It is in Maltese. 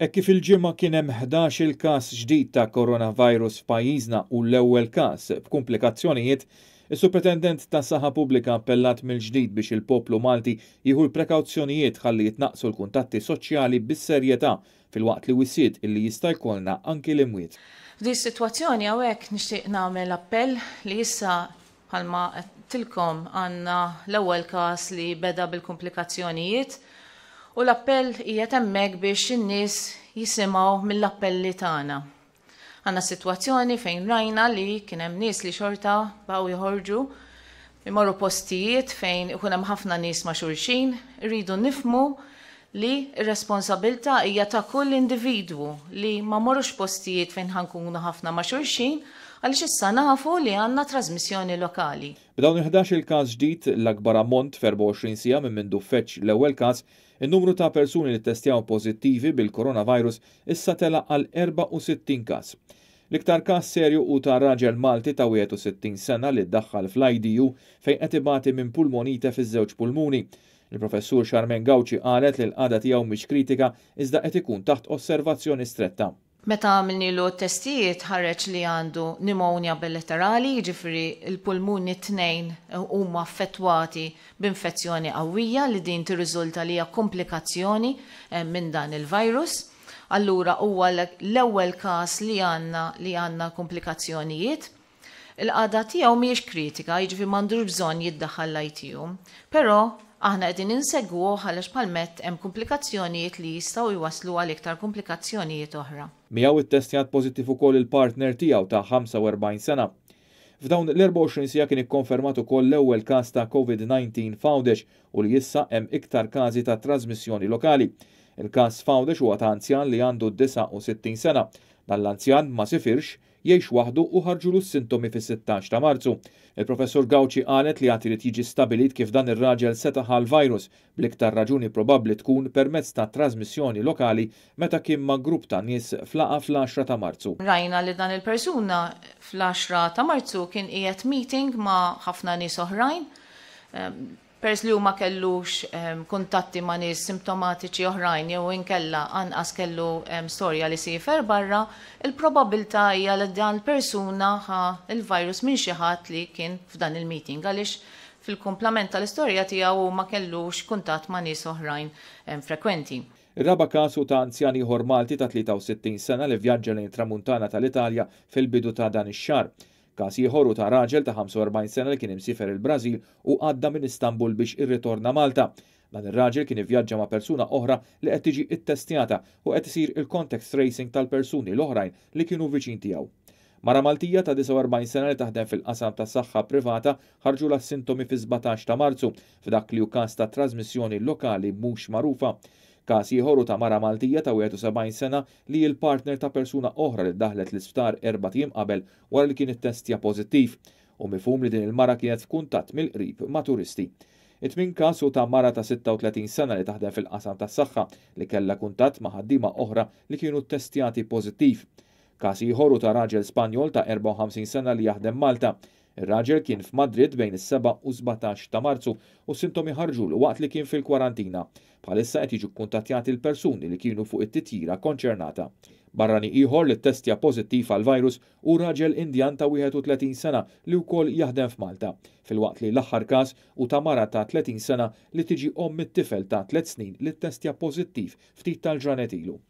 Hekk kif il-Ġimgħa kien hemm 11-il każ ġdid ta' coronavirus f'pajjiżna u l-ewwel każ b'kumplikazzjonijiet, is-Supretendent tas-Saħħa Pubblika appellat mill-ġdid biex il-poplu Malti jieħu l-prekawzjonijiet ħalli jitnaqqsu l-kuntatti soċjali bis-serjetà filwaqt li wissiet illi jista' jkollna anki l-imwiet. F'din is-sitwazzjoni hawnhekk nixtieq nagħmel appell li issa bħalma għedtilkom għandna l-ewwel każ li beda bil-kumplikazzjonijiet u l-appell qiegħed hemmhekk biex in-nies jisimgħu mill-appelli tagħna. Għandna sitwazzjoni fejn rajna li kien hemm nies li xorta baqgħu joħorġu imorru postijiet fejn ikun hemm ħafna nies ma' xulxin, irridu nifhmu li r-responsabilità hija ta' kull individwu li ma mmorrux postijiet fejn ħa nkunu ħafna ma' xulxin għaliex issa nafu li għandna trażmissjoni lokali. B'dawn il-ħdax-il każ ġdid, l-akbar ammont f'24 siegħa minn mindu feġġ l-ewwel każ, in-numru ta' persuni li ttestjaw pożittivi bil-coronavirus issa tela' għal 64 każ. L-iktar każ serju hu ta' raġel Malti ta' 61 sena li ddaħħal fl-IDU fejn qed ibati minn pulmonite fiż-żewġ pulmuni. Il-Professur Charmaine Gauci qalet li l-qagħda tiegħu mhix kritika iżda qed ikun taħt osservazzjoni stretta. Meta għamilnilu t-testijiet ħareġ li għandu pneumonia bilaterali, jiġifieri l-pulmuni t-tnejn huma affettwati b'infezzjoni qawwija li din tirriżulta li hija komplikazzjoni minn dan il-virus. Allura huwa l-ewwel każ li għandna li għandna komplikazzjonijiet. Il-qagħda tiegħu mhijiex kritika, jiġifieri m'għandux bżonn jiddaħħal l-ITU. Però aħna qegħdin insegwuh għaliex bħalma għedt hemm kumplikazzjonijiet li jistgħu jwasslu għal iktar kumplikazzjonijiet oħra. Miegħu ttestjat pożittiv ukoll il-partner tiegħu ta' 45 sena. F'dawn l-24 siegħa kien ikkonfermat ukoll l-ewwel każ ta' Covid-19 f'Għawdex u li issa hemm iktar każi ta' trażmissjoni lokali. Il-każ f'Għawdex huwa ta' anzjan li għandu 69 sena. Dan l-anzjan ma sifirx, Jgħix waħdu u ħarġulu s-sintomi fis-16 ta' Marzu. Il-Professur Gauci qalet li għad irid jiġi stabilit kif dan ir-raġel seta' ħa l-virus, bl-iktar raġuni probabbli tkun permezz ta' trażmissjoni lokali meta kien ma' grupp ta' nies f'laqgħa fl-għaxra ta' Marzu. Rajna li dan il-persuna fl-għaxra ta' Marzu kien qiegħed meeting ma' ħafna nies oħrajn. Peress li hu ma kellux kuntatti ma' nies simptomatiċi oħrajn jew inkella anqas kellu storja li siefer barra, il-probabbiltà hija li dan il-persuna ħa l-virus minn xi ħadd li kien f'dan il-meeting għaliex fil-kumplament tal-istorja tiegħu hu ma kellux kuntatt ma' nies oħrajn frekwenti. Ir-raba' każ hu ta' anzjan ieħor Malti ta' 63 sena li vvjaġġa lejn it-Tramuntana tal-Italja fil-bidu ta' dan ix-xahar. Każ ieħor hu ta' raġel ta' 45 sena li kien imsiefer il-Brażil u għadda minn Istanbul biex irritorna Malta. Dan ir-raġel kien ivvjaġġa ma' persuna oħra li qed tiġi ttestjata u qed isir il-contact tracing tal-persuni l-oħrajn li kienu viċin tiegħu. Mara Maltija ta' 49 sena li taħdem fil-qasam tas-saħħa privata ħarġulha s-sintomi fis-17 ta' Marzu f'dak li hu każ ta' trażmissjoni lokali mhux magħrufa. Każ ieħor hu ta' mara Maltija ta' 71 sena li hi l-partner ta' persuna oħra li ddaħħlet l-isptar erbat ijiem qabel wara li kien ittestja pożittiv. Hu mifhum li din il-mara kienet f'kuntatt mill-qrib ma' turisti. It-tmien każ hu ta' mara ta' 36 sena li taħdem fil-qasam tas-saħħa li kellha kuntatt ma' ħaddiema oħra li kienu ttestjati pożittiv. Każ ieħor hu ta' raġel Spanjol ta' 54 sena li jaħdem Malta. Ir-raġel kien f'Madrid bejn is-seba' u 17 ta' Marzu u s-sintomi ħarġulu waqt li kien fil-kwarantina. Bħalissa qed jiġu kkuntattjati l-persuni li kienu fuq it-titjira konċernata. Barrani ieħor li ttestja pożittiv għall-virus hu raġel Indjan ta' 31 sena li wkoll jaħdem f'Malta, filwaqt li l-aħħar każ hu ta' mara ta' 30 sena li tiġi omm it-tifel ta' tliet snin li ttestja pożittiv ftit tal-ġranet ilu.